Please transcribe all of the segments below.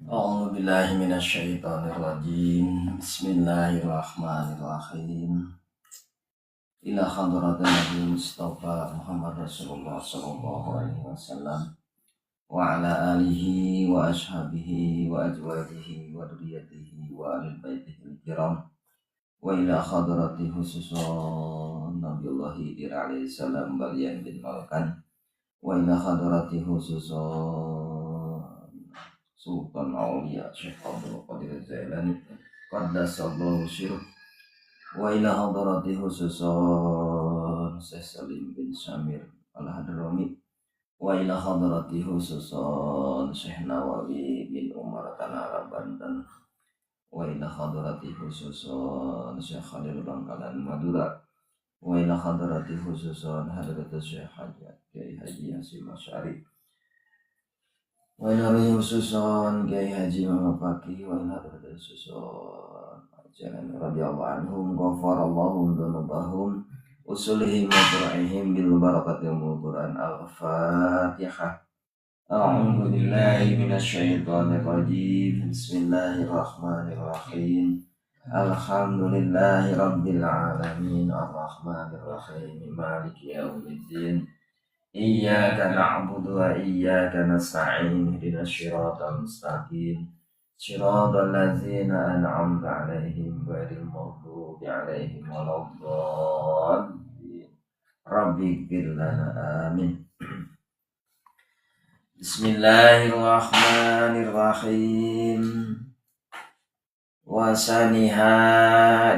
A'udzu billahi minasyaitonir rajim. Bismillahirrahmanirrahim. Ila hadratin Nabi Mustafa Muhammad Rasulullah sallallahu alaihi wasallam wa ala alihi wa ashabihi wa azwajihi wa dzurriyyatihi wa ahlil baitihi kiram wa ila hadrati khususan Nabiullah Khidir alaihi salam Balyan bin Malkan wa ila hadrati khususan Sultan Aulia Syekh Abdul Qadir Jailani qaddasallahu sirruh wa ila hadrati khususan Syekh Salim bin Samir Al-Hadrami wa ila hadrati khususan Syekh Nawawi bin Umar Tanara Banten wa ila hadrati khususan Syekh Khalil Bangkalan Madura wa ila hadrati khususan Hadratus Syekh Haji Kiai Haji Hasyim Asy'ari wa ila khususan Kiai Haji Mamapaki wa ila hadrati khususan Jalan radhiyallahu anhum ghafarallahu dzunubahum usulihim wa qur'ihim bil barakati umul Qur'an. Al-Fatihah. A'udzu billahi minasyaitonir rajim. Bismillahirrahmanirrahim. Alhamdulillahi rabbil alamin arrahmanir rahim maliki yaumiddin. Iyyaka na'budu wa iyyaka nasta'in ihdinas siratal mustaqim siratal ladzina an'amta 'alaihim ghairil maghdubi 'alaihim waladdallin. Rabbighfir lana amin. Bismillahirrahmanirrahim. Wasaniha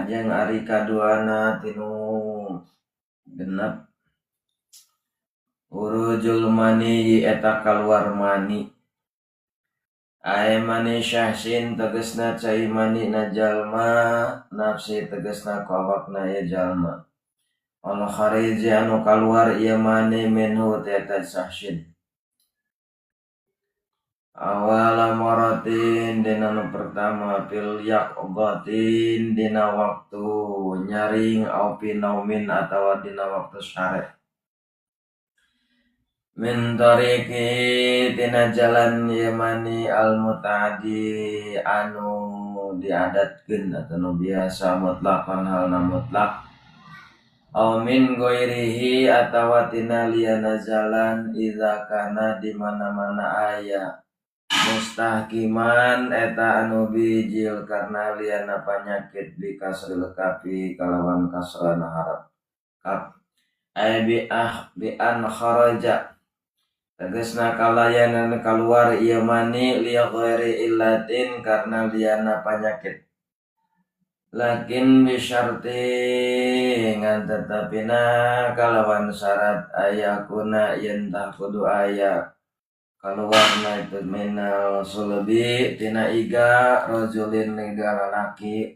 jeung ari kaduana tinu genep urujul mani eta kaluar mani ae mani syahsin tegesna cai mani na jalma nafsi tegesna ku awakna ieu jalma al khariji anu kaluar ieu mani minhu ti eta syahsin awala maratin dina nu pertama fil yaqbatin dina waktu nyaring au fi naumin atawa dina waktu sare min tariqi tina jalan yamani al mutaadi anu diadatkeun atau nu biasa mutlaqan halna mutlaq au min ghairihi atawa tina liyana jalan idza kana di mana-mana aya mustahkiman eta anu bijil karena liyana panyakit bi kasril kafi kalawan kasrana harap kaf ay bi ah bi an kharaja tegesna kalayanan kaluar ieu mani li ghairi illatin karena liana panyakit lakin bisyarti ngan tetepina kalawan syarat ayakuna yen tah kudu aya kaluarna itu minal sulbi tina iga rajulin iga lalaki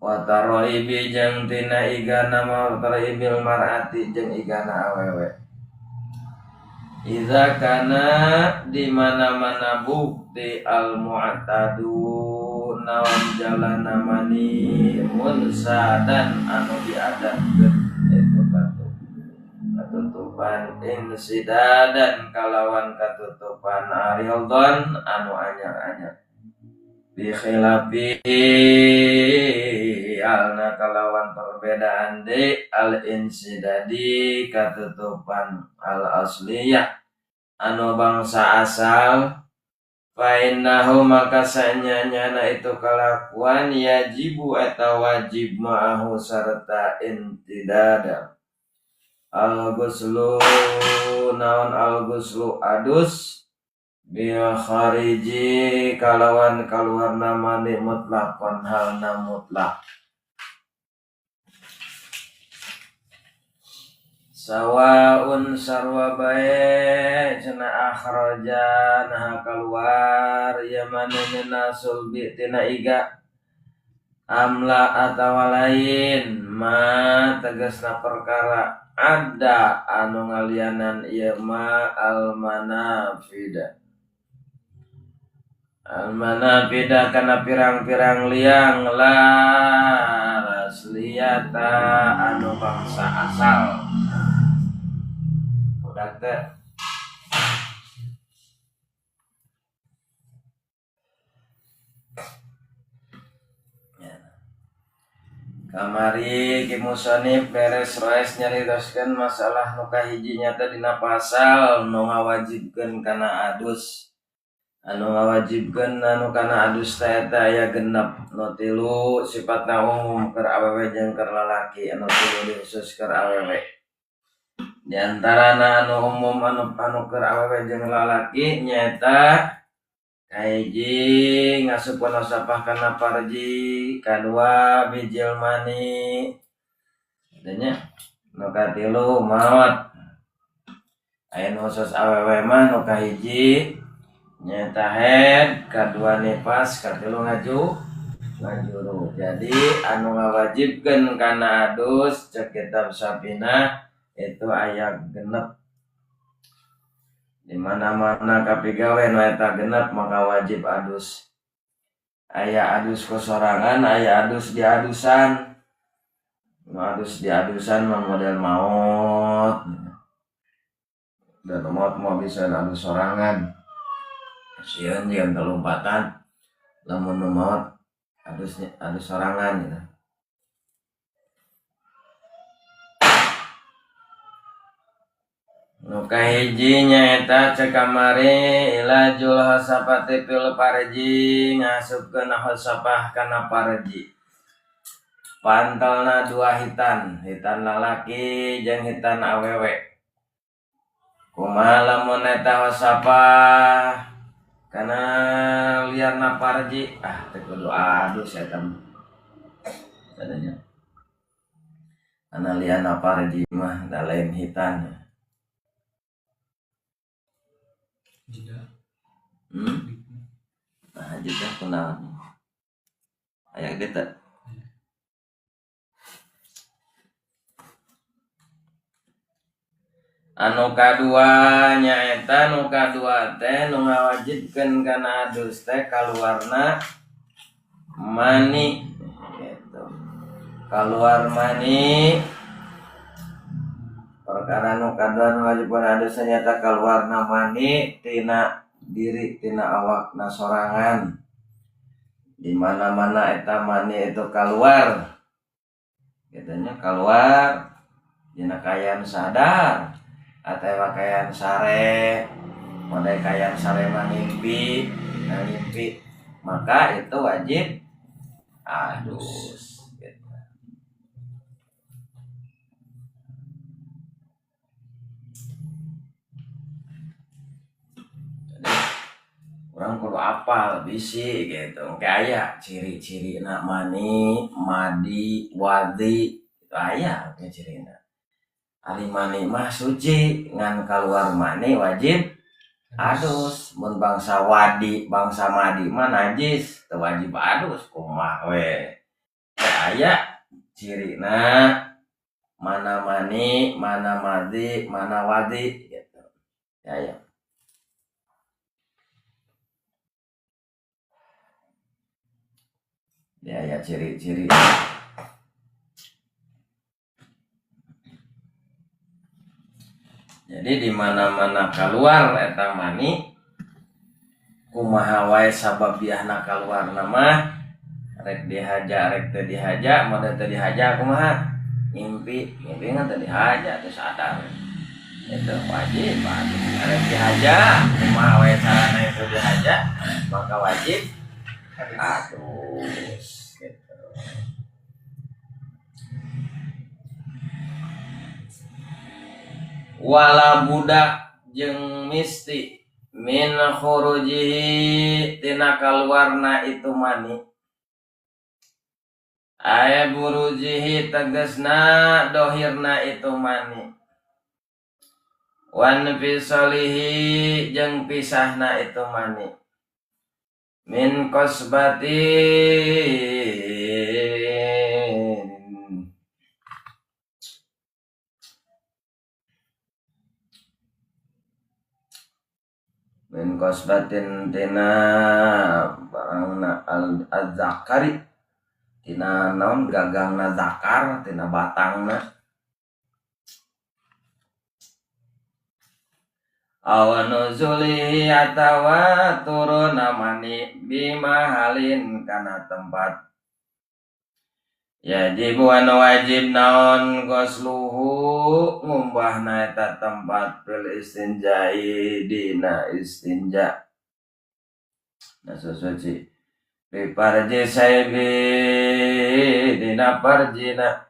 wa taraibi jeung tina iga nama taraibil mar'ati jeung igana awewe. Iza kana di mana-mana bukti al mu'tadu naon jalan mani munsadan anu diadatkeun itu katutupan insidadan kalawan katutupan arildon anu anyar-anyar bi khilafi alna kalawan perbedaan de al insidadi katutupan al asliyah anu bangsa asal fa innahu maka sanyanyana itu kalakuan yajibu atau wajib ma'ahu sarta intidada al ghuslu naon al ghuslu adus bil khariji kalawan kaluarna mani mutlaqan halna mutlaq sawaun sarwa bae cenah akhraja nah kaluar ieu mani mina sulbi tina iga amla atawa lain ma tegasna perkara ada anu ngalianan ieu ma al manafida al manafida kana pirang-pirang liang la asliyata anu bangsa asal udah teh. Kamari Ki Musonif beres roes nyaritoskeun masalah nu kahiji nyata dina pasal nu ngawajibkeun kana adus. Anu ngawajibkeun anu kana adus teh eta aya genep, nu tilu sifatna umum keur awewe jeung keur lalaki, anu tilu khusus keur awewe. Di antarana anu umum anu keur awewe jeung lalaki nyaeta kahiji ngasupkeun sapah kana parji, kadua bijil mani, nya nu katilu maot. Aya nu khusus awewe mah nu kahiji nyaeta haid, kadua nifas, katilu ngajuru. Jadi anu ngawajibkeun kana adus cek kitab Safinah itu aya genep. Di mana-mana kapigawe nu eta genep maka wajib adus. Aya adus ku sorangan, aya adus di adusan. Nu adus di adusan mah model maot. Dan maot mah bisa adus sorangan. Sieun jeung kelompatan lamun nu maot adus sorangan gitu. Nu kahiji nyaeta cek kamari ilajul hasapati fil parji, ngasupkeun hasapah kana parji. Pantelna dua hitan, hitan lalaki jeung hitan awewe. Kumaha lamun eta hasapah kana liarna parji, teu kudu adus eta mah. Sadanya. Kana liarna parji mah da lain hitan. Nah, jeda kunaon? Aya gede teu? Anu kadua nyaeta nu kadua teh nu ngawajibkeun kana adus teh kaluarna mani gitu. Kaluar mani perkara nu kadua nu ngawajibkeun adus nyaeta kaluarna mani tina diri tina awakna sorangan. Di mana-mana eta mani itu keluar. Katanya keluar dina kaayaan sadar atawa kaayaan sare, model kaayaan sare mah ngimpi, nah ngimpi maka itu wajib adus. Gitu. Jadi orang kudu apal bisi gitu, kayak ciri-ciri nak mani, madi, wadi, itu aya oke cirina. Ari mani mah suci, ngan kaluar mani wajib adus. Mun bangsa wadi, bangsa madi mah najis, teu wajib adus kumaha we. Aya cirina mana mani, mana madi, mana wadi gitu. Aya. Ya, ya ciri-ciri. Jadi di mana-mana keluar eta mani kumaha wae sababiahna kaluarna mah rek dihaja rek teu dihaja, model teu dihaja kumaha? Ngimpi, ngimpi kan teu dihaja teu sadar. Itu wajib rek dihaja kumaha wae carana itu dihaja maka wajib adus gitu. Wala budak jeung misti min khurujihi tina kaluarna itu mani. Aya burujihi tegasna dohirna itu mani. Wan fisalihi jeung pisahna itu mani. Min qasbatin min qasbatin tina barangna al-zakari tina naon gagangna zakar tina batangna awan nuzulihi atawa turuna mani bimahalin kana tempat Yajib anu wajib naon gosluhu ngumbahna eta tempat fil istinjai dina istinja. Nah suci bi parji saibi dina parjina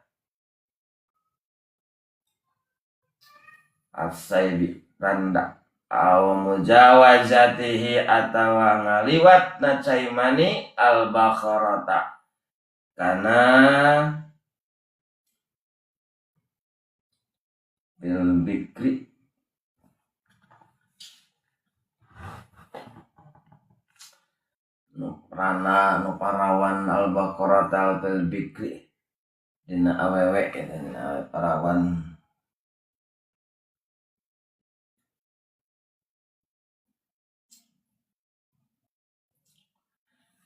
asaibi randa aw mujawazatihi atawa ngaliwat na cai mani al bakharata kana bil bikri nu rana nu parawan al bakharata bil bikri dina awewe eta dina awewe parawan.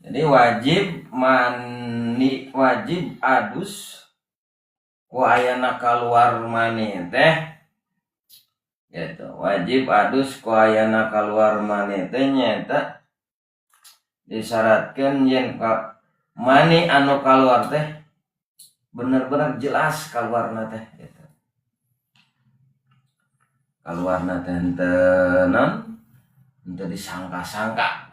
Jadi wajib mani, wajib adus ku ayana kaluar mani teh gitu. Wajib adus ku ayana kaluar mani teh nyaeta disyaratkeun yen mani anu kaluar teh bener-bener jelas kaluarna teh gitu. Kaluarna teh henteu naon? Henteu disangka-sangka.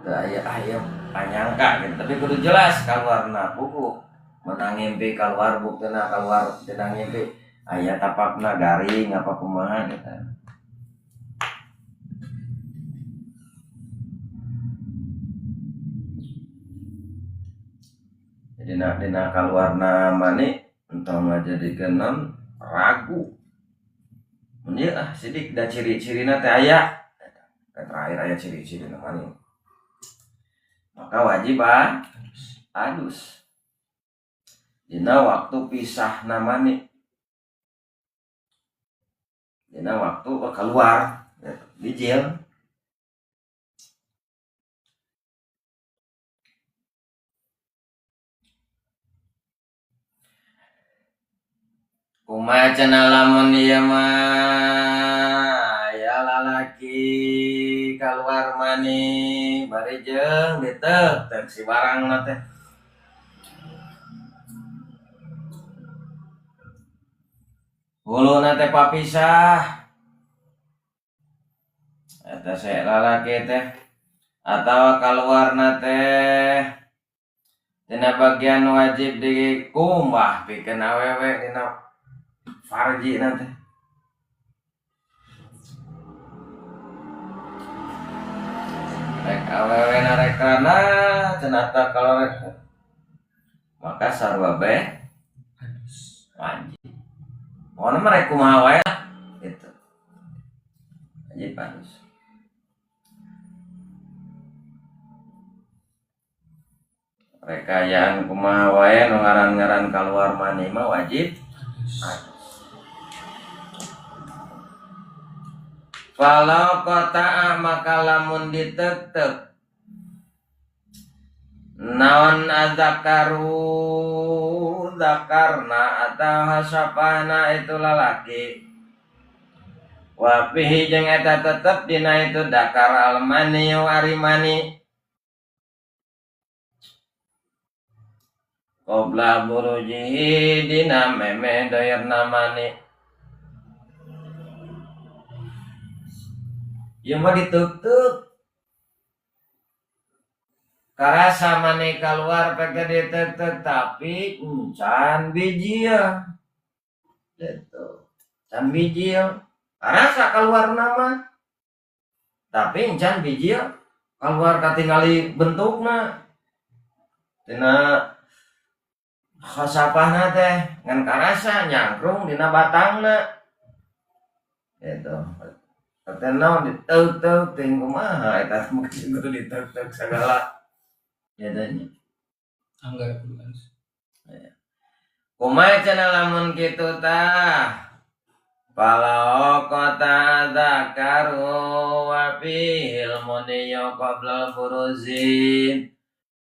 Aya aya panyangka gitu, tapi kudu jelas kaluarna puguh menang ngimpi kaluar buktina kaluar tina ngimpi aya tapakna garing apa kumaha gitu. Jadi dina kaluarna mani entong ngajadikeun naon ragu. Mun ieu ah sidik da ciri-cirina teh aya. Kan terakhir aya ciri-cirina mani. Maka wajib adus dina waktu pisah namani, dina waktu keluar bijil. Kumaha cenah lamun ieu mah aya lalaki kaluar mani bari jeung diteuk-teuk si barangna teh. Huluna teh papisah. Eta se lalaki teh atawa kaluarna teh dina bagian wajib dikumbah pikeun awewe dina farjina teh. Rek awewe na rek rana cenah tah kalau rek maka sarua bae wajib. Pokona mah rek kumaha wae lah gitu. Wajib adus. Rekayaan kumaha wae nu ngaran-ngaran kaluar mani mah wajib adus. Falau qata'a maka lamun ditetek naon azakaru zakarna atau hasapana itu lalaki wa fihi jeung eta tetep dina itu dakar almani ari mani qabla burujihi dina meme doyerna mani. Ieu mah diteuk-teuk karasa mani kaluar pek diteuk-teuk tapi can bijil gitu, can bijil karasa kaluar nama tapi can bijil kaluar katingali bentukna tina khasapahna teh ngan karasa nyangkrung dina batangna gitu. Teh naon diteuk-teuk teh kumaha eta mah kudu diteuk-teuk sagala ya tanya. Anggar kudu alus. Kumaha cenah lamun kitu tah? Falau qata dzakaru wa fihil muniyyu qabla buruzin.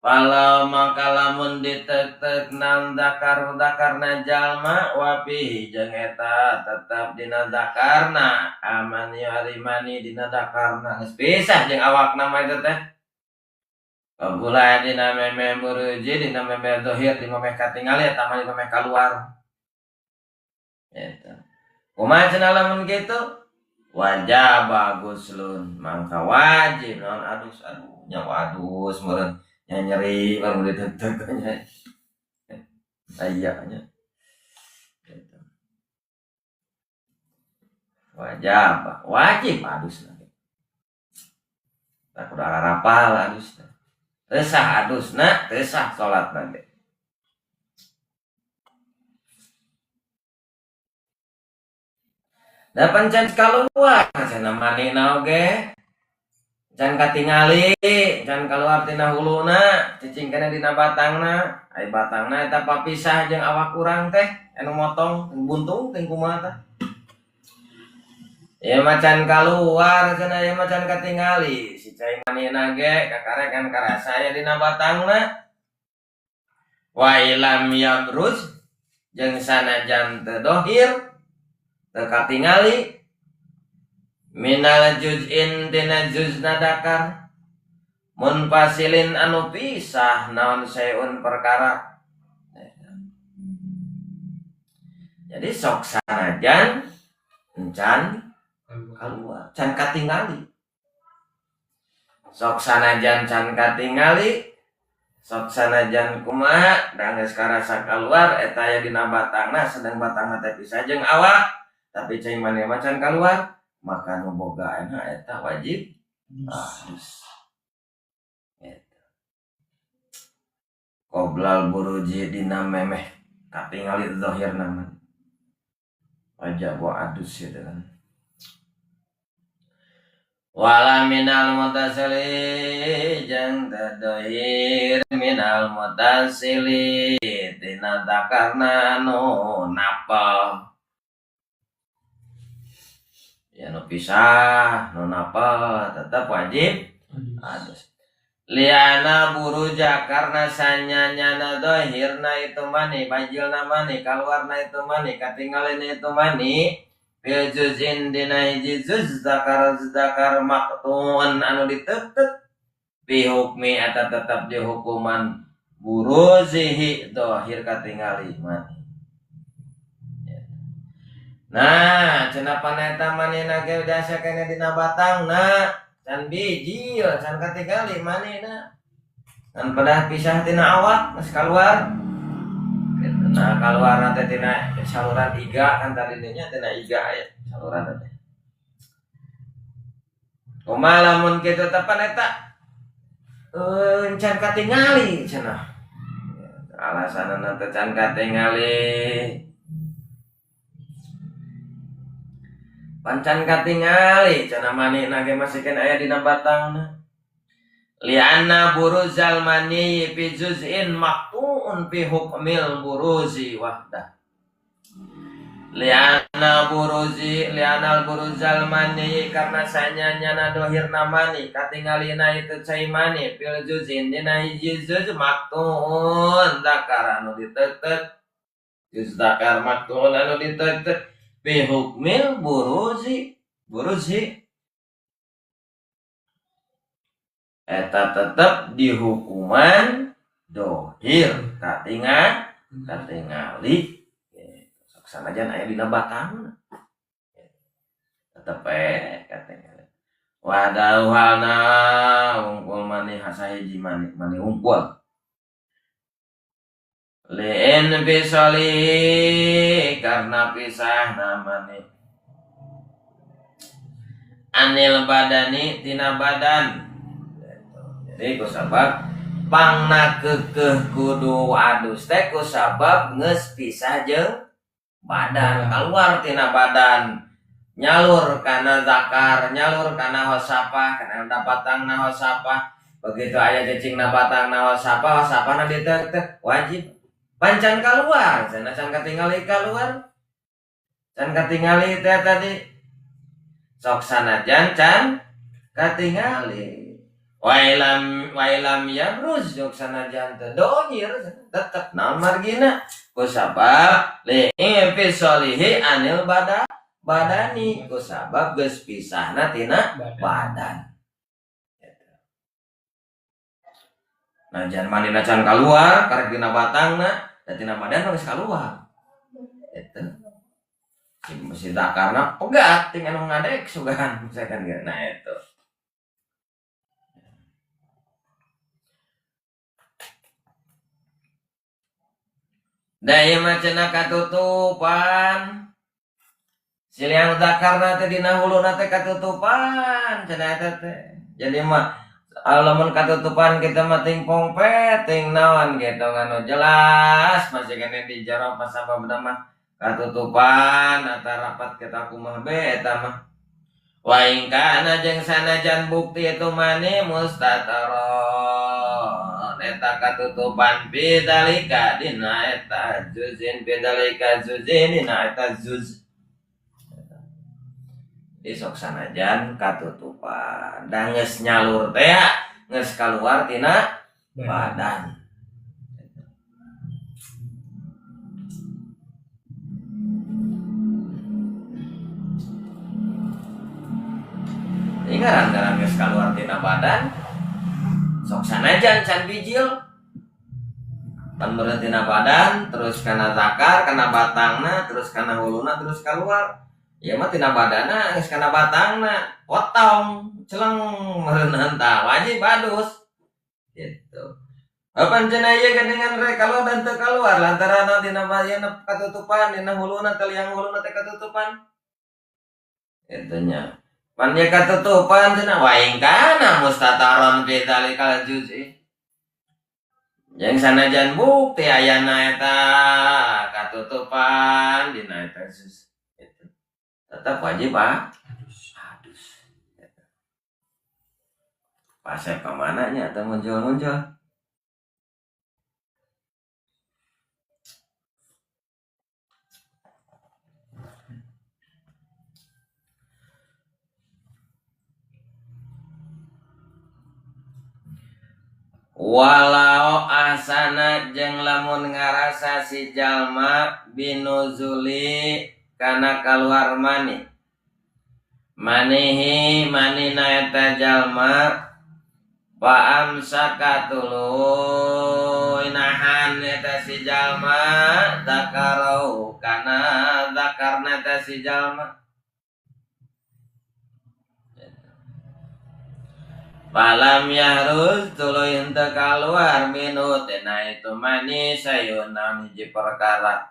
Falau mangka lamun diteuk-teuk nam dzakaru dzakarna jalma wa fihi jeung eta tetep dina dzakarna aman ya arimani dina dzakarna geus pisah jeung awakna mah eta teh. Qabula dina meme buruji dina meme zahir di memeh katingali eta mah di memeh kaluar. Eta. Kumaha cenah lamun kitu? Wajib guslun, mangka wajib naon adus aduh nya adus meureun nya nyeri lamun ditetek nya. Aya nya. Gitu. Wajib, wajib adusna. Tak kudu arapal adusna. Resah adusna, resah salatna ge. Da pan can kaluar cenah manina oge. Can katingali, can kaluar tina huluna, cicing keneh dina batangna. Ai batangna eta papisah jeung awak urang teh, anu motong buntung teh kumaha tah. Ieu mah can kaluar cenah ieu mah can katingali. Si cai manina ge kakarek kan karasa aya dina batangna. Wa ilam yabruz jeung sanajan teu dohir teu katingali minal juz'in tina juzna dakar munfasilin anu pisah naon sayun perkara. Jadi sok sanajan encan kaluar can katingali, sok sanajan can katingali, sok sanajan kumaha da geus karasa kaluar eta aya dina batangna, sedang batangna teh pisah jeung awak tapi cai maneh mah can kaluar, maka nu boga ayeuna eta wajib adus. Eta qoblal buruji dina memeh katingali zahirna mah wajib adus gitu kan. Wala minal mutasili jeung teu minal mutasili tina zakarna nu napel. Ya nu pisah, nu napel tetep wajib adus. Liana buruja karena sanyanyana zahirna itu mani, bajilna mani, kaluarna itu mani, katingalina itu mani. Bil juz'in dina hiji juz zakar zakar maktun anu ditetek bi hukmi eta tetep di hukuman buruzihi zahir katingali mani. Nah, cenah paneta manina ge biasa keneh dina batangna, can bijil, can katingali manina. Ngan pedah pisah tina awak geus kaluar. Nah, kaluarna teh tina saluran iga kan tadinya tina iga ya saluran teh. Kumaha lamun kitu teh pan eta can katingali cenah. Alasanna teh can katingali. Pan can katingali cenah manina ge masih keneh aya dina batangna. Lianna buruzal mani fi juz'in maqtu'un fi hukmil buruzi wahdah. Lianna buruzi lianal buruzal mani karena sanyanyana dohirna mani katingalina itu cai mani fil juz'in dina hiji juz maqtu'un zakar anu ditetek juz zakar maqtu'un anu ditetek fi hukmil buruzi buruzi eta tetep dihukuman dohir katingali sok sanajan aya dina batangna tetep katingali wadauhana unggul mani hasahiji mani mani unggul liin bisoli karena pisah namani anil badani tina badan. Jadi kusabab pangna kekeh kudu adus teh kusabab geus pisah jeung badan, keluar tina badan, nyalur kana zakar, nyalur kana hosapah, kana batangna hosapah. Begitu aya cicingna batangna hosapah, hosapahna ditetek wajib. Pancan keluar, cenah can katingali keluar. Can katingali teh tadi. Sok sanajan can katingali. Wailam wailam yabruz sok sanajan teu dohir tetep naon margina kusabab li infisalihi anil badani kusabab geus pisahna tina badan. Najan manina can kaluar karek dina batangna da tina badan mah geus kaluar. Eta. Si zakarna pegat ting anu ngadek sugan misalkan ge. Nah eta. Da ieu mah cenah katutupan. Si liang zakarna teh dina huluna teh katutupan cenah eta teh. Jadi mah lamun katutupan kita mah ting pongpet ting naon gitu nganu jelas masih kene di jero pasababna mah katutupan atau rapat kita kumaha be eta mah. Wa in kana jeung sanajan bukti itu mani mustataron eta katutupan bidalika dina eta juzin bidalika juzin dina eta juz. Disok sanajan katutupan da geus nyalur teh geus kaluar tina badan. Ini ngaran-ngaran geus kaluar tina badan sok sanajan can bijil pan meureun tina badan terus kana zakar kana batangna terus kana huluna terus kaluar. Ieu mah tina badana geus kana batangna potong celeng meureun tah wajib adus gitu. Apan cenah ieu geuningan rek kaluar dan teu kaluar lantaran dina badan katutupan dina huluna teh liang huluna teh katutupan. Kitu nya. Pan ieu katutupan cenah wa in kana mustataron fi dzalikal juz'i. Jeung sanajan bukti ayana eta katutupan dina eta juz. Tetap wajib adus. Pasep kemana nya atau muncul-muncul. Walau asana jeung lamun ngarasa si jalma binuzuli kana kaluar mani manihi manina eta jalma fa amsaka tuluy nahan eta si jalma zakarau kana zakarna eta si jalma falam yahruz tuluy henteu kaluar minu tina itu mani sayun naon hiji perkara.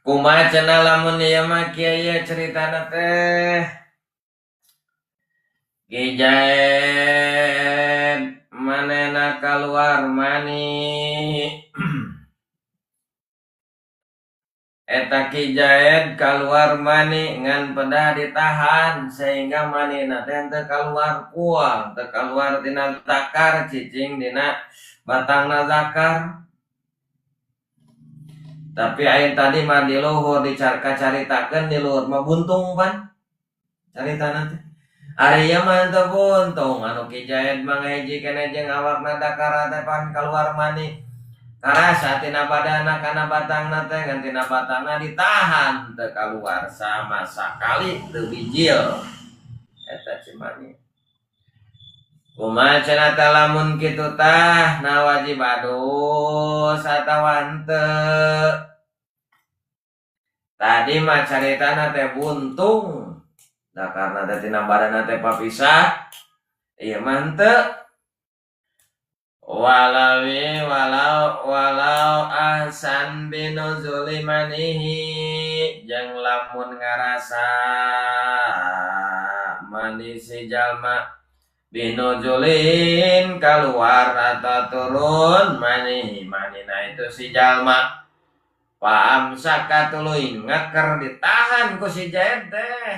Kumaha cenah lamun ieu mah kieu caritana teh Ki Jaed manehna kaluar mani eta Ki Jaed kaluar mani ngan pedah ditahan sehingga manina teh teu kaluar kuang teu kaluar tina zakar cicing dina batangna zakar. Tapi aing tadi mah di luhur dicaritakeun di luhur mah buntung pan caritana teh. Ari ieu mah henteu buntung anu Ki Jaed mah ngahiji keneh jeung awakna dakara teh pan kaluar mani. Karasa tina badana kana batangna teh ngan tina batangna ditahan teu kaluar sama sakali teu bijil. Eta cimani. Kumaha cenah teh lamun kitu tah na wajib adus atawa henteu. Tadi mah caritana teh buntung. Da karna teh tina badana teh papisah. Ieu mah henteu. Walawi walau walau ahsan binuzuli manihi jeung lamun ngarasa mani si jalma binuzulin kaluar atau turun manihi manina itu si jalma. Paamsaka tuluy ngeker ditahan ku si Jaed teh.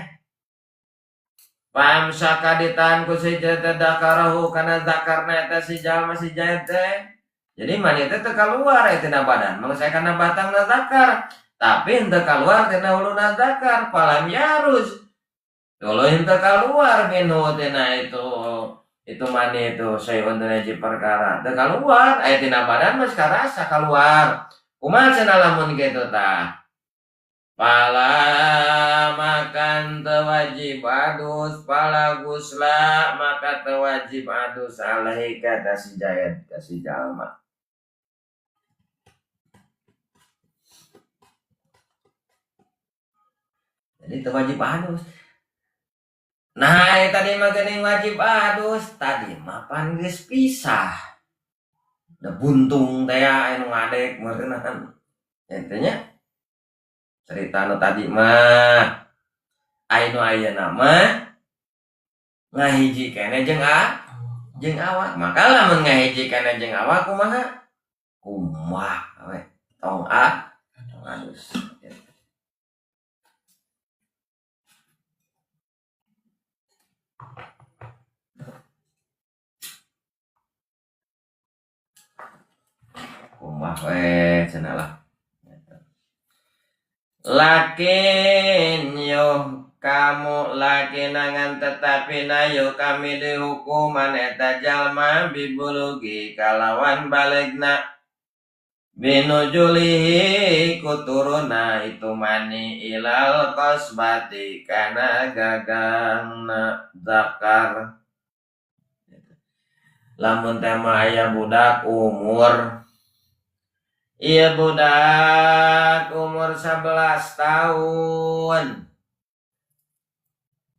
Paamsaka ditahan ku si Jaed teh dakarahu kana zakarna eta si jalma si Jaed teh. Jadi mani teh teu kaluar eta tina badan, mangsa kana batangna zakar, tapi henteu kaluar tina huluna zakar, palam yaruz. Tuluy henteu kaluar minhu tina itu mani itu sayun tina hiji perkara. Teu kaluar aya tina badan mah karasa kaluar. Kumaha cenah lamun kitu tah? Pala makan teu wajib adus, pala gusla maka teu wajib adus alaihi ka si Zaid ka si jalma. Jadi teu wajib adus. Nah, tadi mah geuning wajib adus, tadi mah pan geus pisah. Da buntung teh anu ngadek meureunana. Eta nya cerita nu tadi mah anu ayeuna mah ngahiji keneh jeung jeung awak. Maka lamun ngahiji keneh jeung awak kumaha? Kumaha we tong tong adus. Kumaha we cenah lah. Lakin yo kamu lakinangan tetapi nayo kami dihukuman eta jalma bibulugi kalawan balegna binujulihi kuturuna itu mani ilal qasbati kana gagangna zakar. Lamun teh mah aya budak umur iya budak umur 11 tahun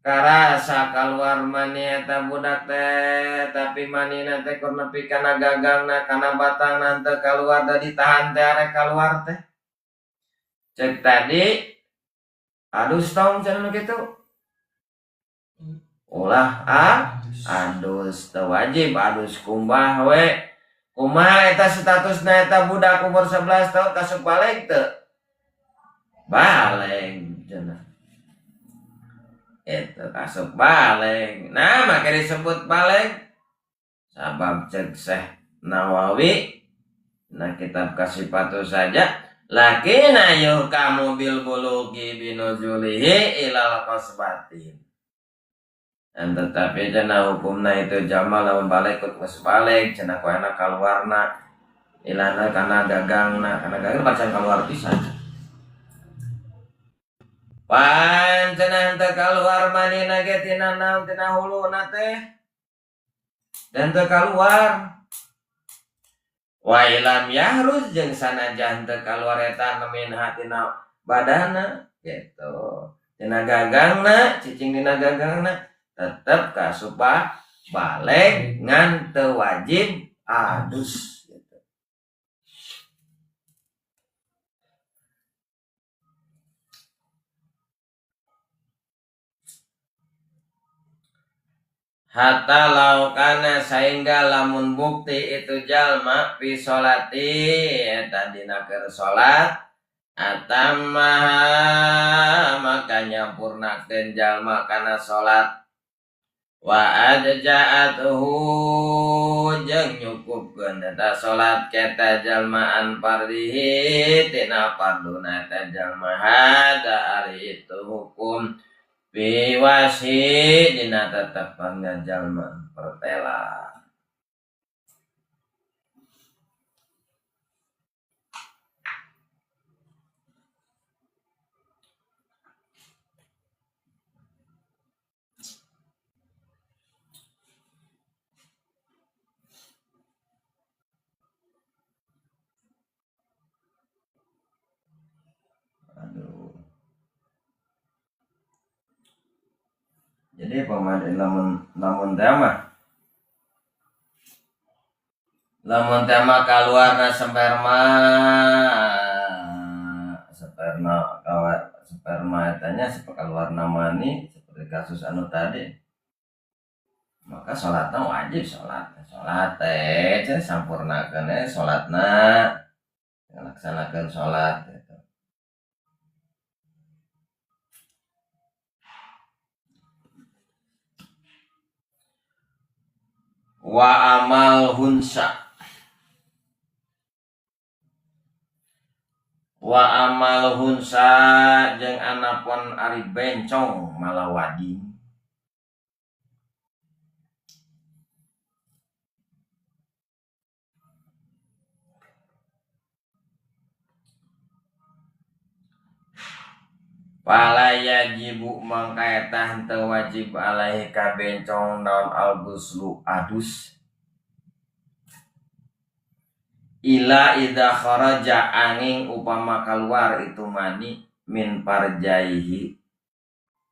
karasa keluar mani eta budak teh tapi manina teh keur nepi kana gagangna kana batangna teu kaluar da ditahan teh arek kaluar teh. Cek tadi adus tong cenah nu kitu. Ulah adus teu wajib adus kumbah we. Kumaha eta statusna eta budak umur 11 tahun kasup baleg teu? Baleg cenah. Eta kasup baleg. Nah, maka disebut baleg sabab cek Syekh Nawawi na kitab Kasifatu saja lakina yuhkamu bil bulugi binuzulihi ilal qasbatin. Dan tetapi cenah hukumna itu jamal lamun balik geus balik cenah ku enak kaluarna ilana kana gagangna kana gagang pacan kaluar pisan. Pan cenah teu kaluar manina ge tina naon tina huluna teh dan teu kaluar. Wa ilam yahruz jeung sanajan teu kaluar eta min hatina badana gitu. Tina gagangna cicing dina gagangna tetep kasupa baleg ngan teu wajib adus gitu. Hatta laukana sehingga lamun bukti itu jalma fi sholati eta dina keur salat atamma maka nyampurnakeun jalma kana salat wa ajja'atuhu jeung nyukupkeun eta salat eta jalmaan fardihi tina farduna eta jalma hada ari itu hukum biwasi dina tetepan jalma pertela. Jadi pemain lamun tema lamun tema keluarna sperma sperma kawat sperma etanya keluarna mani seperti kasus anu tadi maka salatna wajib salat salat teh cenah sampurnakeun salatna laksanakeun salat gitu. Wa amal hunsa wa amal hunsa jeung anapun ari bencong malawadi Fala yajibu mangka eta henteu wajib alaihi ka bencong naon al-ghuslu adus ila idza kharaja angin upama kaluar itu mani min parjaihi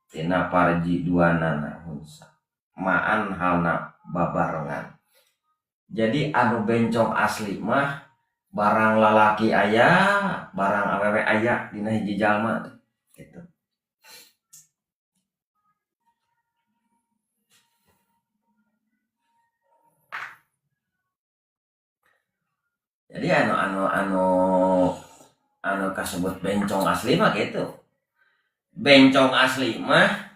tina parji duanana hunsa maan halna babarengan. Jadi anu bencong asli mah barang lalaki aya barang awewe aya dina hiji jalma gitu. Jadi anu anu anu anu kasebut bencong asli mah gitu. Bencong asli mah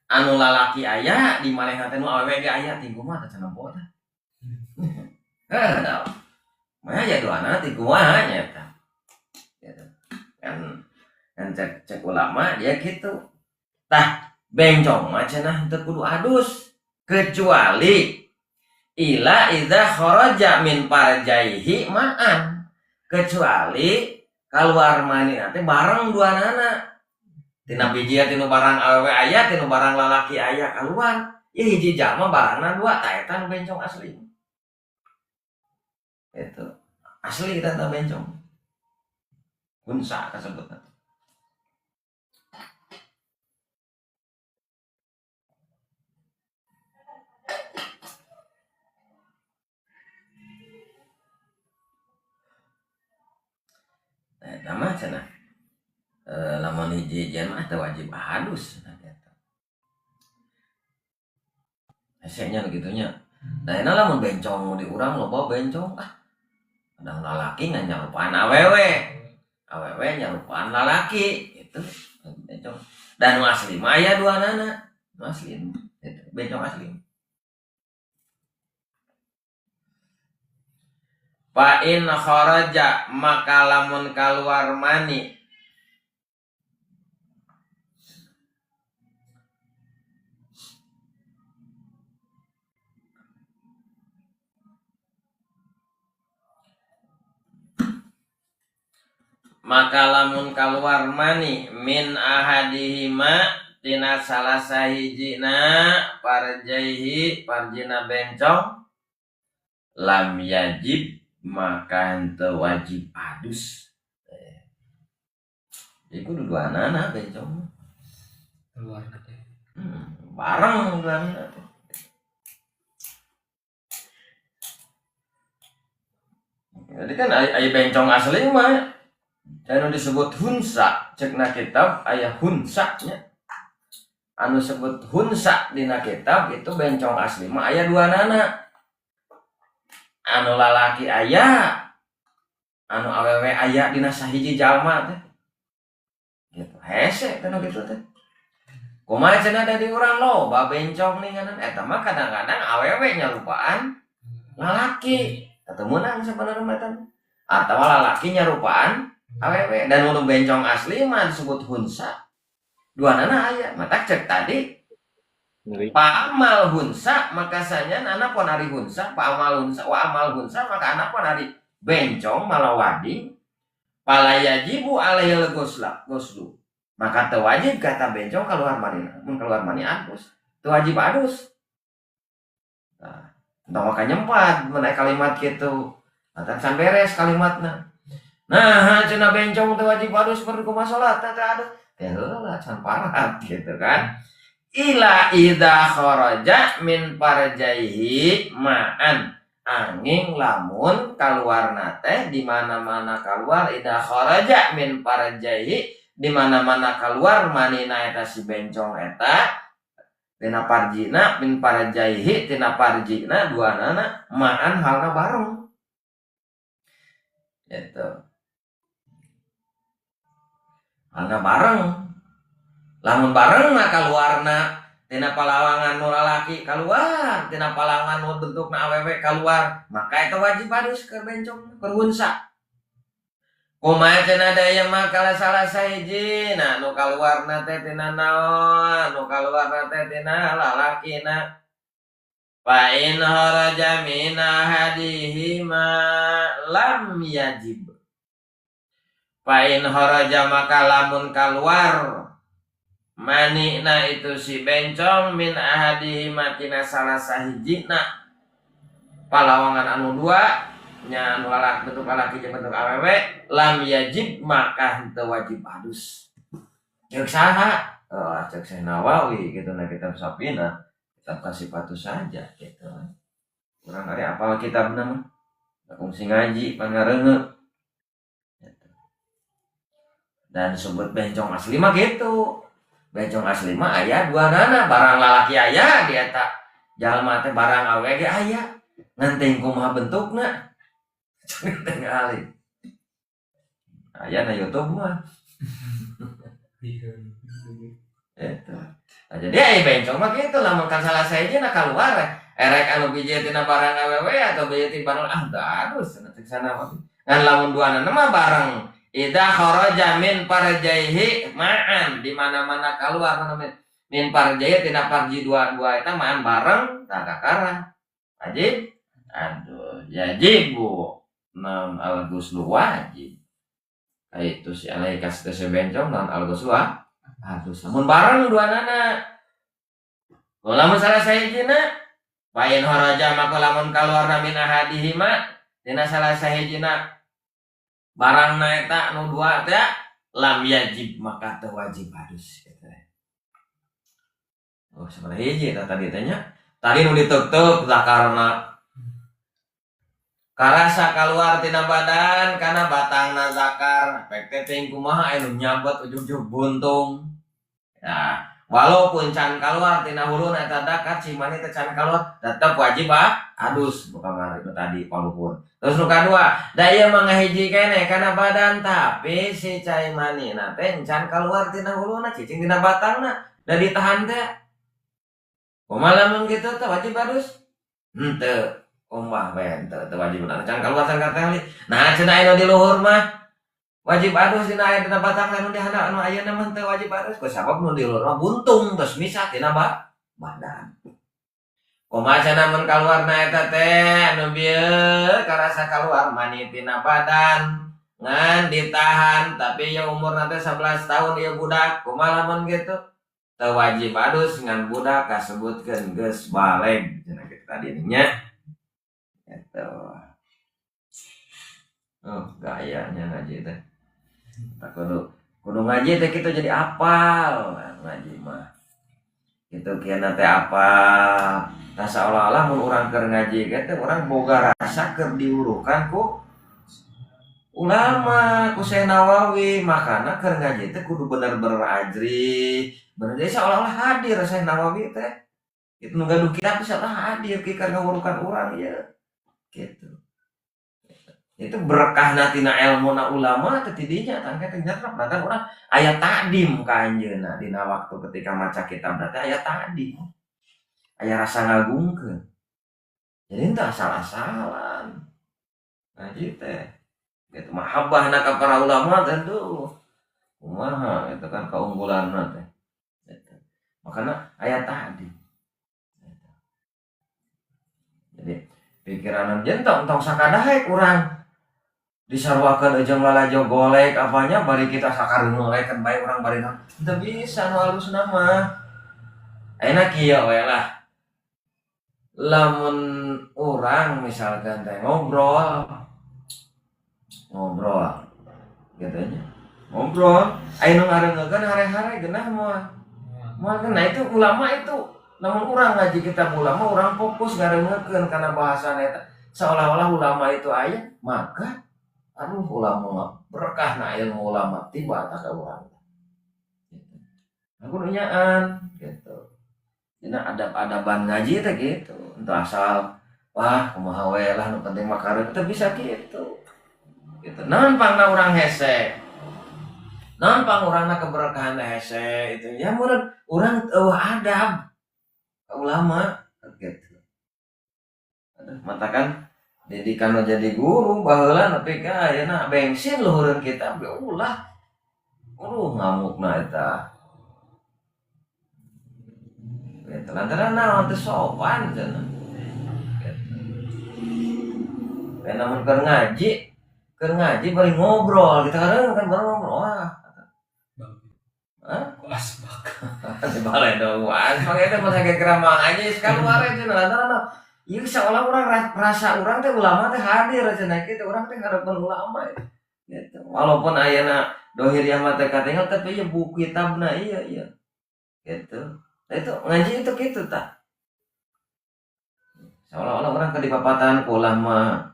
anu lalaki aya di manehna teh nu awewe ge aya ti kumaha teh cenah nempo teh. Heh, mah aya duana ti kumaha nya eta. Gitu. Kan kan cek ulama dia gitu. Tah bencong mah cenah teu kudu adus kecuali ila idza kharaja min parjaihi ma'an, kecuali keluar mani nanti bareng duanana tina biji tinu barang awewe aya tinu barang lalaki aya keluar ieu hiji jalma barangna dua tah eta nu bencong asli itu asli kita tah bencong hunsa kasebutna. Eta mah cenah lamun hiji-hijian mah teu wajib adus cenah eta. Hese nya kitu nya. Da enak lamun bencong di urang loba bencong ah. Kadang lalaki ngan nyarupaan awewe. Awewe nyarupaan lalaki itu bencong. Dan nu asli mah aya duanana. Nu asli itu bencong asli. Fa in kharaja maka lamun kaluar mani maka lamun kaluar mani min ahadihima tina salah sahijina parjaihi parjina bencong lam yajib maka henteu wajib adus. Iku duduanana bencong. Keluar teh. Bareng duduanana teh. Jadi kan aya bencong asli mah anu disebut hunsa cekna kitab aya hunsa nya. Anu sebut hunsa dina kitab itu bencong asli mah aya duanana. Anu lalaki aya anu awewe aya dina sahiji jalma teh gitu hese teh nu kitu teh kumaha cenah da di urang loba bencong ninganan eta mah kadang-kadang awewe nyarupaan lalaki teu meunang sabenerna mah teh atawa lalaki nyarupaan awewe dan nu bencong asli mah disebut hunsa duanana aya matak cek tadi Pa amal hunsa maka sanya anak pun hari hunsa, pa amal hunsa, wa amal hunsa maka anak pun hari bencong malawadi pala yajibu alaihil ghusla ghuslu maka teu wajib kata bencong keluar mani mun keluar mani adus teu wajib adus. Nah, entong maka nyempat mun aya kalimat kitu matan can beres kalimatna. Nah cenah bencong teu wajib adus perlu kumaha salat teh adus teh heula can parat gitu kan. Ila idza kharaja min parjaihi ma'an angin lamun kaluarna teh di mana-mana kaluar idza kharaja min parjaihi di mana-mana kaluar manina eta si bencong eta tina parjina min parjaihi tina parjina duanana ma'an halna bareng gitu halna bareng. Lamun bareng mah kaluarna tina palawangan nu lalaki kaluar, tina palawangan nu bentukna awewe kaluar, maka eta wajib adus keur bencong keur hunsa. Kumaha cenah da ieu mah kala salah sahiji, nah nu kaluarna teh tina naon, nu kaluarna teh tina lalakina. Fa in kharaja min ahadihima lam yajib. Fa in kharaja maka lamun kaluar Manina itu si bencong min ahadihi matina salah sahijina palawangan anu dua nya anu lalaki bentuk lalaki jeung bentuk awewe lam yajib maka henteu wajib adus. Ceuk saha? Oh, ceuk Syekh Nawawi gitu na kitab Safinah, kitab kasifatu saja gitu. Urang ari apal kitabna mah. Kungsi ngaji pan ngareungeut. Gitu. Dan sebut bencong asli mah gitu. Bencong asli mah aya dua nana, barang lalaki aya di eta jalma teh barang awewe ge aya. Ngan teuing kumaha bentukna. Tinggali. Aya na YouTube mah. Eta. Nah, jadi aya bencong mah kitu lamun kan salah sahijina kaluar erek anu biji tina barang awewe atau biji tina barang ah teu adus cenah cek sana mah. Ngan lamun duanana mah bareng idza kharaja min farjaihi ma'an di mana-mana keluar min farjaihi tina farji dua-dua eta ma'an bareng tah kakara wajib aduh yajibu naon al ghuslu wajib itu si alaikas teh si bencong naon al ghuslu adus lamun bareng duanana lamun salah sahijina pain kharaja maka lamun kaluarna min ahadihima tina salah sahijina barang na eta nu dua teh lam yajib maka teu wajib adus gitu. Oh sabaraha hiji eta tadi teh nya. Tadi nu diteuk-teuk zakarna karasa kaluar tina badan kana batangna zakar pek teh teuing kumaha anu nyabet ujug-ujug buntung. Nah, walaupun can kaluar tina huluna eta dakar cimani teh can kaluar tetep wajib adus nu kamari nu tadi paluhur. Terus nu kadua, da ieu mah ngahiji keneh kana badan tapi si cai manina teh can kaluar tina huluna cicing dina batangna da ditahan teh. Kumaha lamun kitu teh wajib adus? Henteu. Kumaha we henteu teu wajib can kaluar can katinggali. Nah cenah anu di luhur mah wajib adus dina aya dina batangna nu di handap anu ayeuna mah teu wajib adus ku sabab nu di luhur mah buntung geus misah tina badan. Kumaha cenah mun kaluarna eta teh anu bieu karasa kaluar mani tina badan ngan ditahan tapi ieu umurna teh 11 tahun ieu budak kumaha lamun kitu teu wajib adus ngan budak kasebutkeun geus baleg cenah kitu tadi nya. Gitu. Oh, gayanya ngaji teh. Tak kudu ngaji teh kitu jadi apal ngaji mah. Kitu kieu teh apal. Tah saolah-olah mun urang keur ngaji ge teh urang boga rasa keur diurukan ku ulama, ku Syekh Nawawi. Makana keur ngaji teh kudu bener-bener ajri. Bener jadi seolah-olah hadir Syekh Nawawi teh. Itu nu gaduh kitab seolah hadir ki keur ngawurukan urang ieu. Gitu. Itu berkahna tina ilmuna ulama teh ti dinya tah teh nyerep kan urang aya takdim ka anjeunna dina waktu ketika maca kitab teh aya takdim. Aya rasa ngagungkeun. Jadi henteu asal-asalan. Ngaji teh gitu mahabbahna ka para ulama teh duh. Kumaha itu kan keunggulanna teh. Gitu. Makana aya takdim. Gitu. Jadi pikiran jeung tong sakadaek urang disaruakeun jeung lalajo golek apanya bari kita sakareuneulekeun bae urang bari naon teu bisa nu alusna mah. Ayeuna kieu we lah. Lamun urang misalkan teh ngobrol gitu nya. Ngobrol aya nu ngareuneukeun hare-hare geunah moal. Moal nah itu ulama itu lamun urang ngaji kitab ulama urang fokus ngareuneukeun kana bahasana eta seolah-olah ulama itu aya maka aduh ulama berkah na ilmu ulama tiba tak ka urang. Aku nyaan gitu. Dina adab-adaban ngaji teh gitu. Untuk asal wah kumaha we lah nu penting mah kareun teu bisa gitu. Gitu. Naon pangna urang hese? Naon pang urangna keberkahan hese itu ya meureun urang eueuh adab ka ulama gitu. Aduh matakan didikan nu jadi guru baheula nepi ka ayeuna bensin luhureun kitab ge ulah. Aduh ngamukna eta. Gitu. Lantaran naon teu sopan cenah. Gitu. Lamun keur ngaji bari ngobrol kita kan baru ngobrol wah. Hah? Kok asbak. Di baledoan mangga teh mun kira mang aja keluar cenah lantaran ieu seolah urang rasa urang teh ulama teh hadir cenah kitu urang teh ngarepan ulama gitu. Walaupun ayeuna dohir yang mah teh katinggal tapi ieu buku kitabna ieu ieu gitu. Nah, itu ngaji itu kitu tah. Seolah-olah orang ke dipapatahan ku ulama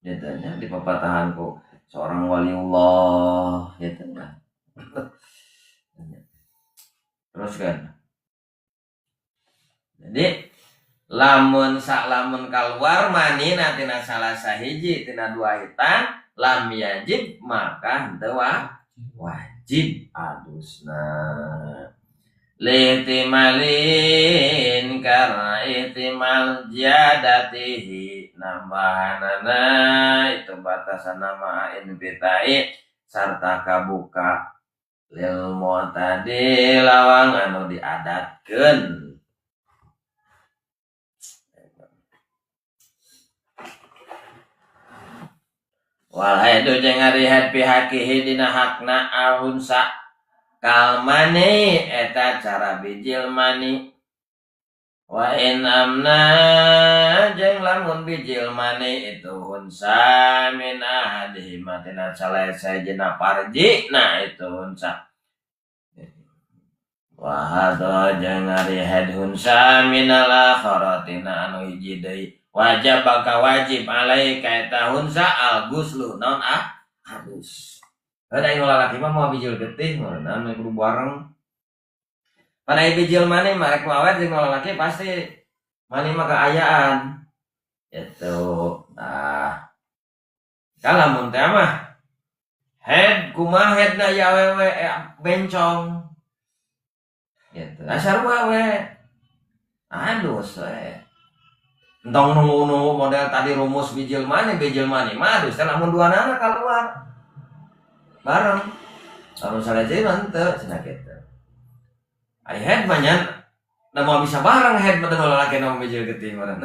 gitu nya, dipapatahan ku seorang waliullah gitu nah. Terus kan. Jadi lamun sak lamun kaluar manina tina salah sahiji tina dua hitan lam yajib maka henteu wajib adusna. Lihtimalin karena ihtimal jadatihi nambahanana itu batasan nama infitai sarta kabuka lil mu'tadi lawang anu diadatkeun. Wal haidu jeung ari haid pihakihi dina hakna alhunsa kalmani eta cara bijil mani wa in amna jeung lamun bijil mani itu hunsa min ahadihi matina salah sajena parji nah itu hunsa wa hadza jeung ari haid hunsa minal akharatina anu hiji deui wajib baka wajib alaika eta hunsa al ghuslu naon ah adus. Ada yang lalaki mah mau bijil getih meureunna kudu bareng. Pada bijil mani mah rek awet jeung lalaki pasti mani mah kaayaan. Gitu. Nah, kalamun teh mah head kumaha headna ya awewe bencong. Gitu. Sarua we. Adus we. Entong nunggu-nunggu model tadi rumus bijil mani mah adus teh lamun duanana kaluar. Bareng lamun sareja mah henteu cenah kitu. Ai head mah nya da moal bisa bareng head mah teh lalaki nu bijil getih meureun.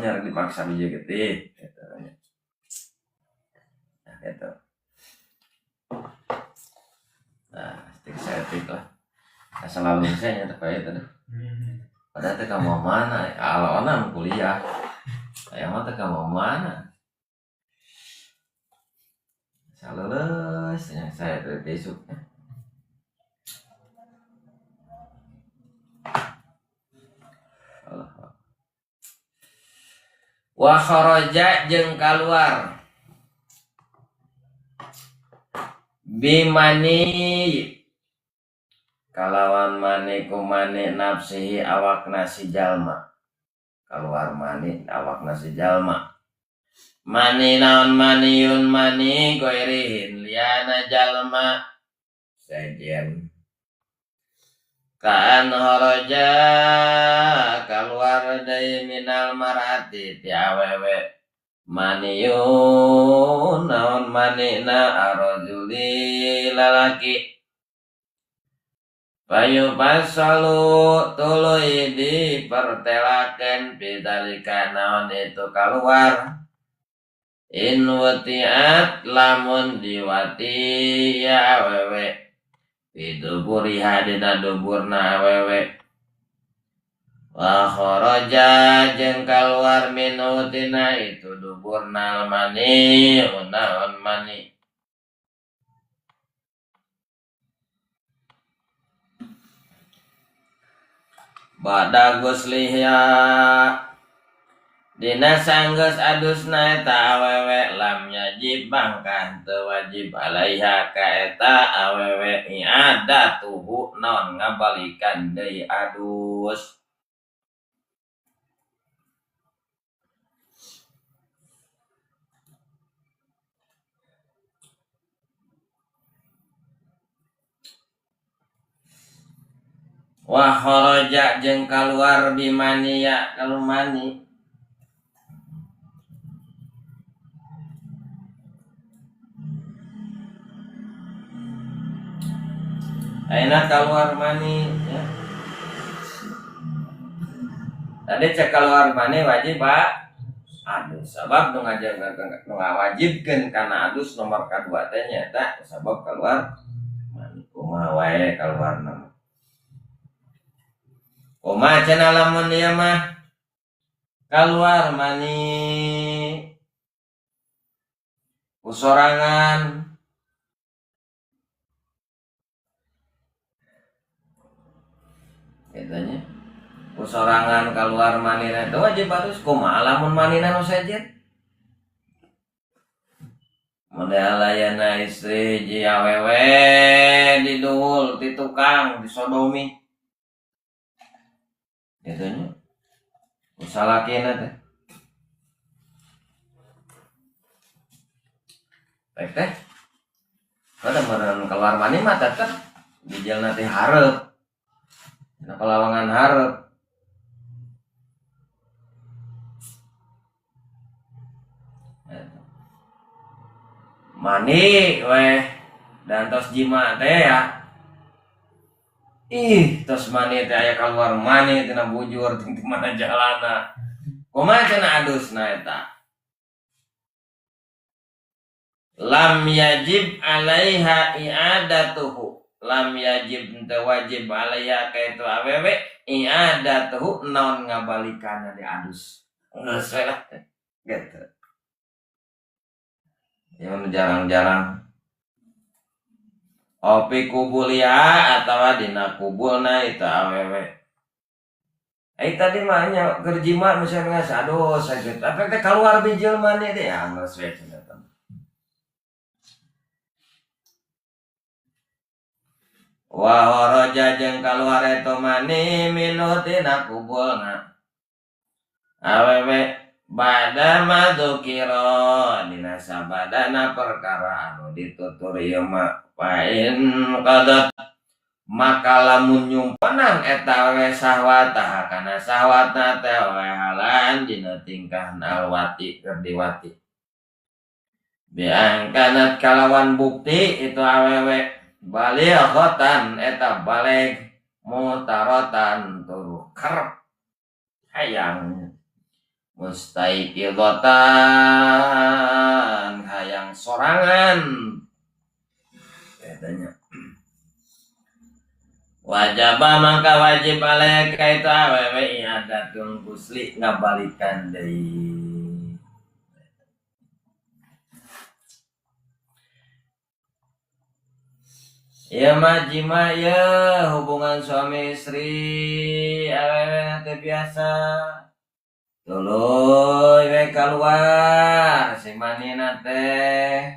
Nya dipaksa bijil getih kitu nya. Nah kitu. Nah, stik setik lah. Asal lalu saya nya teh teh. Padahal teh ka mana? Alona kuliah. Aya mah teh ka mana? Lulus, ya, saya besok. Wa kharaja jeung kaluar bimani kalawan mani kumani nafsihi awakna si jalma. Kaluar mani awakna si jalma. Mani naon maniun mani goirihin liana jalma sejen kaan horoja kaluar deui minal marati ti awewe maniun naon manina arrajuli lalaki payu pasalu tuluy dipertelakeun bidalika naon itu kaluar in watiat lamun diwati ya awewe piduburiha dina duburna awewe wa kharaja jeung kaluar minhu tina itu duburna mani unaon mani bada gusliha dina sanggeus adusna eta awewe lam yajib mangkah teu wajib alaiha ka eta awewe i'adatuhu naon ngabalikan deui adus. Wa kharaja jeung kaluar bimaniya kalumani ayeuna kaluar mani ya. Tadi cek kaluar mani wajib Pak adus sabab nu ngawajibkeun kana adus nomor kadua teh nyaeta sabab kaluar mani kumaha wae kaluarna. Kumaha cenah lamun ieu mah kaluar mani kusorangan kitu nya kusorangan kaluar manina teh wajib adus. Kumaha lamun manina nu sejen model ayana istri ji awewe diduhul ti tukang disodomi kitu nya salakina teh baik teh kada meureun keluar mani mah tetep bijelna teh hareup dina palawangan hareup mani weh dan tos jima teh ya ih tos mani teh aya keluar mani tina bujur ting mana jalana kumaha cenah adusna eta lam yajib alaiha i'adatuhu lam yajib teu wajib alaiha ka itu awewe i'adatuhu naon ngabalikanna di adus geus we lah gitu ya jarang-jarang opi kubulia atawa dina kubulna itu awewe. Tadi mah nya keur jima misalnya geus adus sakit tapi teh keluar bijil mani teh ya geus we cenah teh. Wa kharaja jeung kaluar eta mani minu tina kubulna awewe bada madzukira dina sabadana perkara anu ditutur ieu mah pain qadat maka lamun nyumpenan eta we sahwata kana sahwatna teh we halan dina tingkah alwati keur diwati biangkanat kalawan bukti itu awewe balighatan eta baleg mutarotan turu kerep hayang mustaiqidatan hayang sorangan etanya wajaba maka wajib alaika itu awewe i'adatul ghusli ngabalikan deui. Ieu mah jima ieu hubungan suami istri awewe teh biasa tuluy we kaluar si manina teh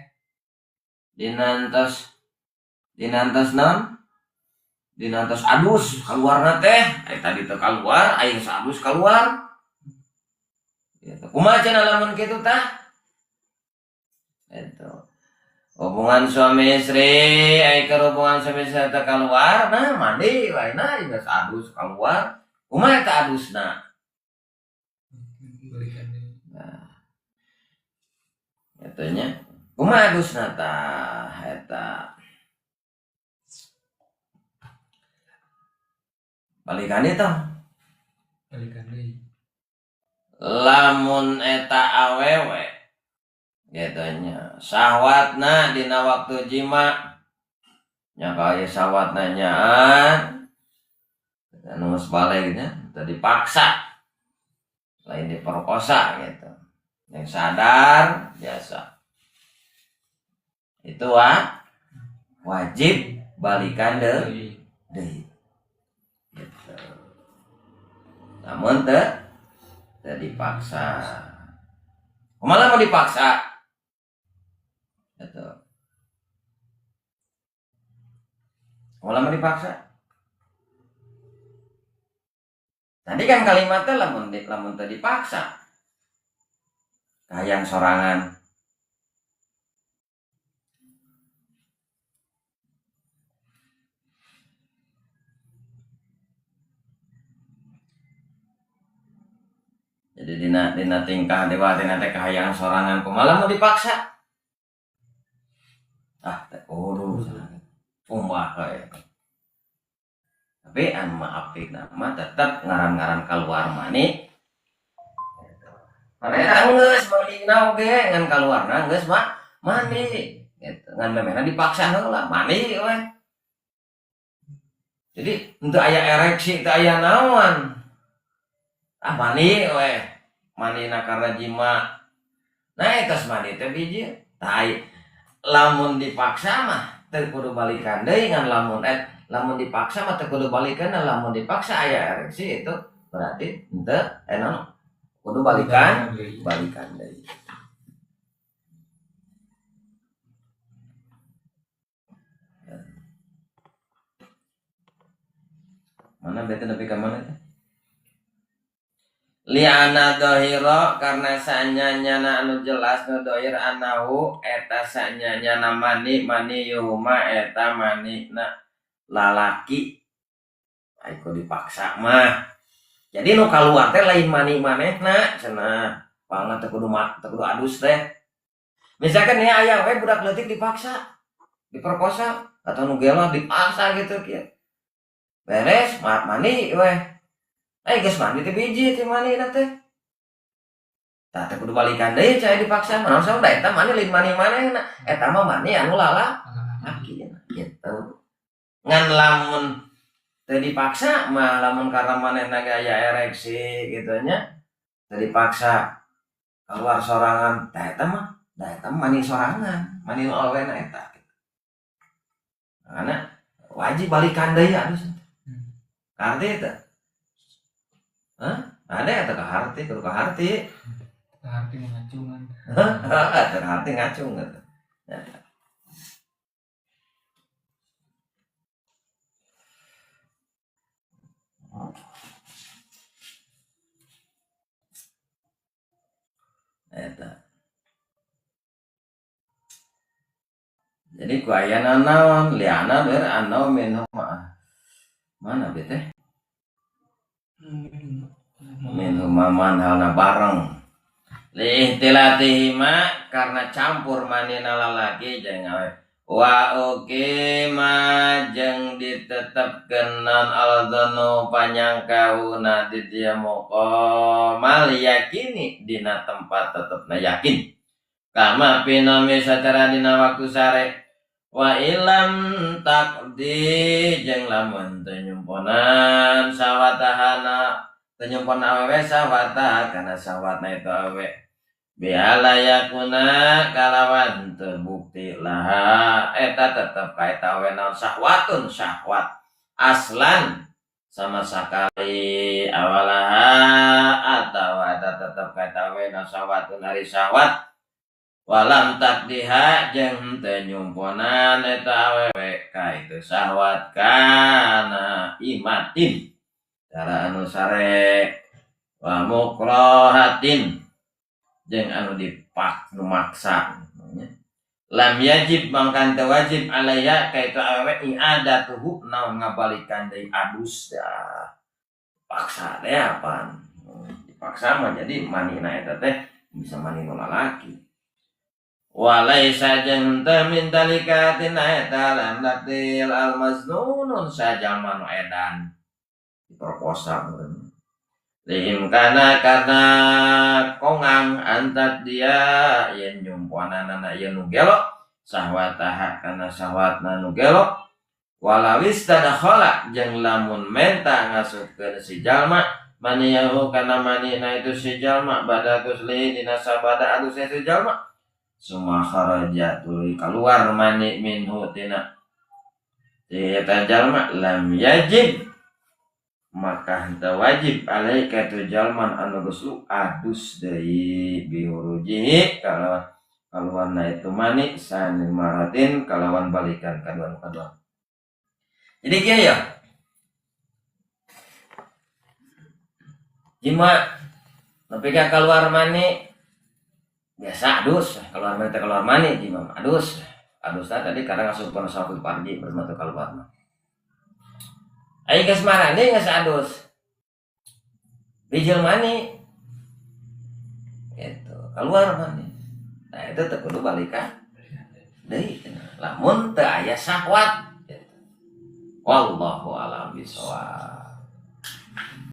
dinantos dinantos naon dinantos adus kaluarna teh ai tadi teh kaluar aing sadus kaluar gitu kumaha cenah lamun kitu tah eta hubungan suami istri ai keur hubungan suami istri teh kaluar nah mandi wae nah geus adus kaluar kumaha eta adusna nah eta nya kumaha adusna tah eta balikan itu balikan deui lamun eta awewe gitu nya sahwatna dina waktu jima nya kaya sahwatna nyaan anu geus baleg nya teu dipaksa lain diperkosa gitu yang sadar biasa itu wajib balikan deui gitu. Namun teu dipaksa. Kumaha mau dipaksa? Gitu. Kumaha mau dipaksa? Tadi kan kalimatnya lamun teu dipaksa. Kahayang sorangan. Jadi dina tingkah dewa dina teh kahayang sorangan kumaha mau dipaksa? Ah, teh kudu kumaha kae. Tapi anu mah apik mah tetep ngaran-ngaran kaluar mani. Eta geus mandina oge ngan kaluarna geus mah mandi. Gitu. Ngan memehna dipaksa heula mandi we. Jadi henteu aya ereksi, teu aya naon. Ah mani we. Manina karena jima. Nah eta mani teh biji. Tai lamun dipaksa mah teu kudu balikan deui ngan lamun lamun dipaksa mah teu kudu balikan, lamun dipaksa aya ereksi itu berarti henteu naon kudu balikan deui. Mana beta nepi ka mana teh? Liana dohiro karena sanyanyana anu jelas nu dohir anahu eta sanyanyana mani mani yuhuma eta mani na lalaki. Aiko dipaksa mah. Jadi nu kaluar teh lain mani manehna cenah. Pangna teu kudu adus teh. Misalkan nya aya we budak leutik dipaksa, diperkosa atau nu gelo dipaksa gitu kieu. Beres mani weh. Geus mandi teh biji teh mani na teh. Tah teh kudu balikan deui cai dipaksa mah naon da eta mani lain mani manehna. Eta mah mani anu lalaki gitu. Ngan lamun teu dipaksa mah lamun karena manehna gaya ereksi gitu nya teu dipaksa keluar sorangan tah eta mah da eta mani sorangan, mani nu awena eta. Karena wajib balikan deui adus. Kaharti eta? Hah? Ada eta kaharti, kudu kaharti. Kaharti ngacungan. Heeh, kaharti ngacung eta. Eta. Jadi ku ayana naon liana ber anau minum mana bete? Minum man halna bareng. Lihtilatihima karena campur manina lalaki jeung awe. Wa uqima jeung ditetepkeun naon aldzanu panyangkauna di dia muqamal yakini dina tempat tetepna yakin. Kama pinomi sacara dina waktu sare. Wa ilam taqdi jeung lamun teu nyumponan sawatahana teu nyumpon awewe sawata kana sawatna itu awewe biala yakuna kalawan teu bukti laha eta tetep ka eta awewe naon syahwatun syahwat aslan sama sakali awalaha atawa eta tetep ka eta awewe naon syahwatun ari syahwat walam takdiha jeung teu nyumponan eta awewe ka itu syahwat kana imatin cara anu sare wa mukrahatin jeung anu dipak nu maksa lam yajib mangkan teu wajib alaiha ka itu awewe i'adatuhu naon ngabalikan deui adus ya paksa teh apaan dipaksa mah jadi manina eta teh bisa mani nu lalaki. Walaisa jeung teu mintalikatin eta lam laktil almaznunun sajalma nu edan diperkosa meureun. Lihim kana karena kongang antat dia yen nyumponanana ieu nu gelo sahwataha kana sahwatna nu gelo walawis tadakhala jeung lamun menta ngasupkeun si jalma maniyahu kana manina itu si jalma bada kusli dina sabada adusna si jalma summa kharaja tuluy kaluar mani minhu tina eta jalma lam yajib maka henteu wajib alaika tu jalman anu geus adus deui biurujihi kalawan kaluarna itu mani sani maratin kalawan balikan kaduan-kaduan. Jadi kieu ya jima nepi ka kaluar mani biasa adus keluar mani teh keluar mani jima adus adusna tadi kadang asup kana sapu parji bermata keluar mah. Ai geus marani geus adus bijil mani gitu keluar mani nah itu teu kudu balikan deui lamun teu aya syahwat gitu. Wallahu a'lam bishawab.